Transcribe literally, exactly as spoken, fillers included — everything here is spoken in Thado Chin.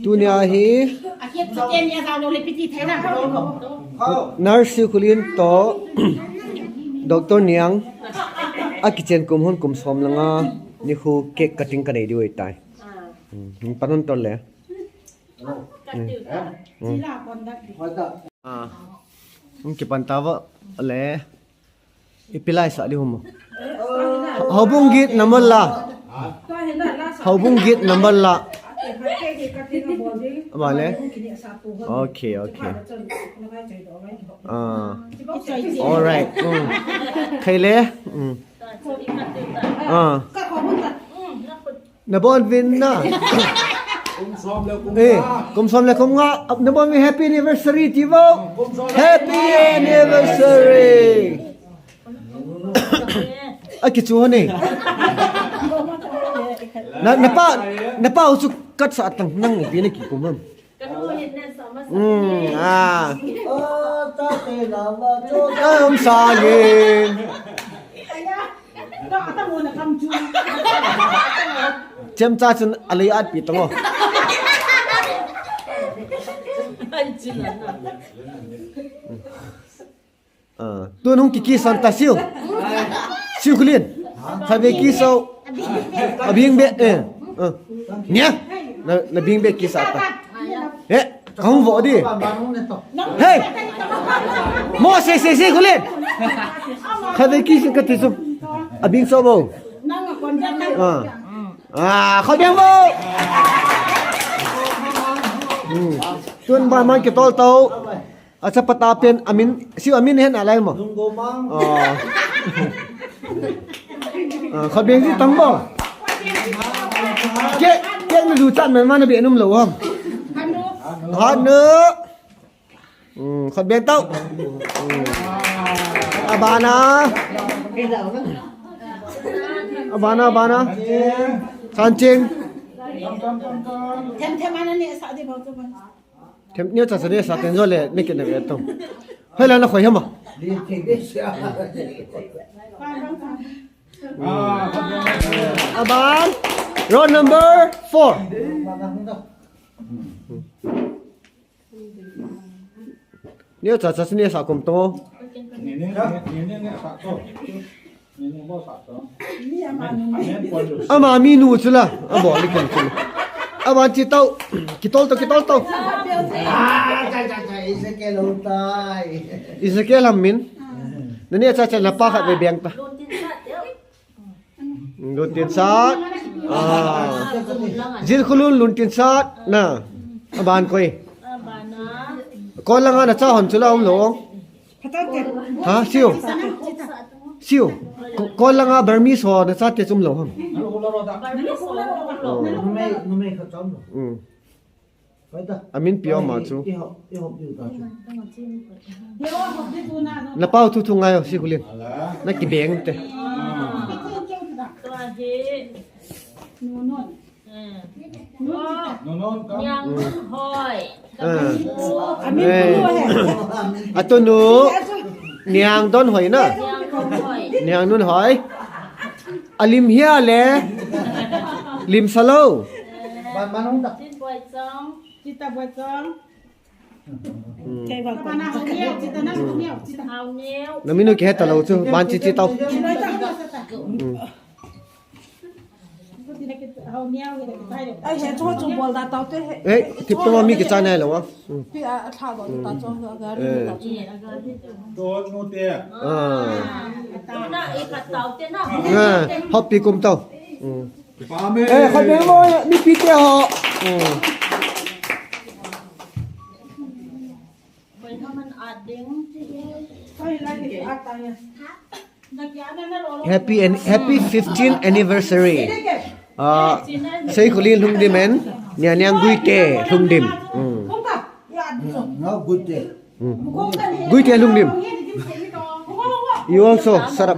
Tunia hi nurse Siu Khulin toh Doctor Niang akichen kum hon kum som le nga nikho cake cutting kanei diu ahitai. Hmm, pan hon tol le. Hmm. Hmm. Ah, hung kipan tauva le. Ipi la isah ding ham? Houbung Geet number la. Houbung Geet number la. Vale. Okay, okay. Ah. Alright. Hmm. Kei le. Hmm. Ah. Nabon uvin na. Kum som le kum nga. Eh, kum som le kum nga. Nabon uvin happy anniversary ti vo. Kum som le kum nga. Happy anniversary. Akichu hon e. Na, napa, napa u chu katsah tang nang ipi nakikum ham. Ka nu hin nen sa masa. Hmm, ah. O, ta te la va, cho ta. Ka um sa yin. Aya, ka ta mo na kam chu. Chemcha chun alei at pi tong o. Ai, chila na. Ah, tun hung kikiss hon ta Siu. Siu Khulin. Khatvei kiss o. Abing beh, eh. Ah. Nia. Na, nabing beh kiss a ta. Eh, kahung vo di. Hey. Mo se se se Khulin. Khatvei kiss kati chu. Abing so vo. Ah. Ah, khatvei vo. Hmm. Tun ba man kitol tau. Acha pata pen amin, Siu amin hen alai mo. Lunggo mang. Oh. Ah, khatvei ji tang bo. Ke, ke na du chan man man be num lo ham. Ha nu. Hmm, khatvei tau. Hmm. Abana. Abana, abana. Sanching. Them them ana ne sa de bo to ba. Them neo cha cha ne sa ten jo le ne ke ne ve to. Hoi la na khoi hama. Aban. Roll number four. Neo cha cha ne sa kom to. Ama mi nu chu la, abol ni ken chu. Aban chi tau, kitol tau, kitol tau. Ah, cha, cha, cha, Ezekiel hung tai. Ezekiel ham min. Nani cha cha na pa khat ve beng ta. Luntin sat. Ah. Jil khulun luntin sat na. Aban koi. Aban na. Kol langa na cha hon chu la um lo. Ha, Siu. Siu. Ko-, kol langa Burmese ho na chate chu um lo ham. Numei, numei khat chu um lo. Hmm. Amin pi o ma chu. Na pau thu thu ngai o Siu Khulin. Na kibeng te. Niang Don Hoi. Ah. Eh. Atunu Niang Don Hoi na. Niang Don Hoi. Niang Don Hoi. Alim hia le. Lim salo. Chin Boi Chong. Chita Boi Chong. Hmm. Hao Neo. Hao Neo. Na minu ke ta lo chu. Ban chi chi tau. Hmm. Ai, he, chu, chu bol da tau te he. Eh, tip to mi ke cha nai lo wa. Hmm. Pi a, a tha bol ta chu, a ga ri ta chu. Eh. To nu te. Ah. Na, e ka tau te na. Ah, hop pi kum tau. Hmm. Pa me. Eh, khoi beng mo, mi pi te ho. Hmm. Happy an-, happy fifteenth anniversary. Ah, Sei Khulin lhungdim en, Nia Niang Guite lhungdim. Hmm. No, Guite. Hmm. Guite lhungdim. You also, shut up.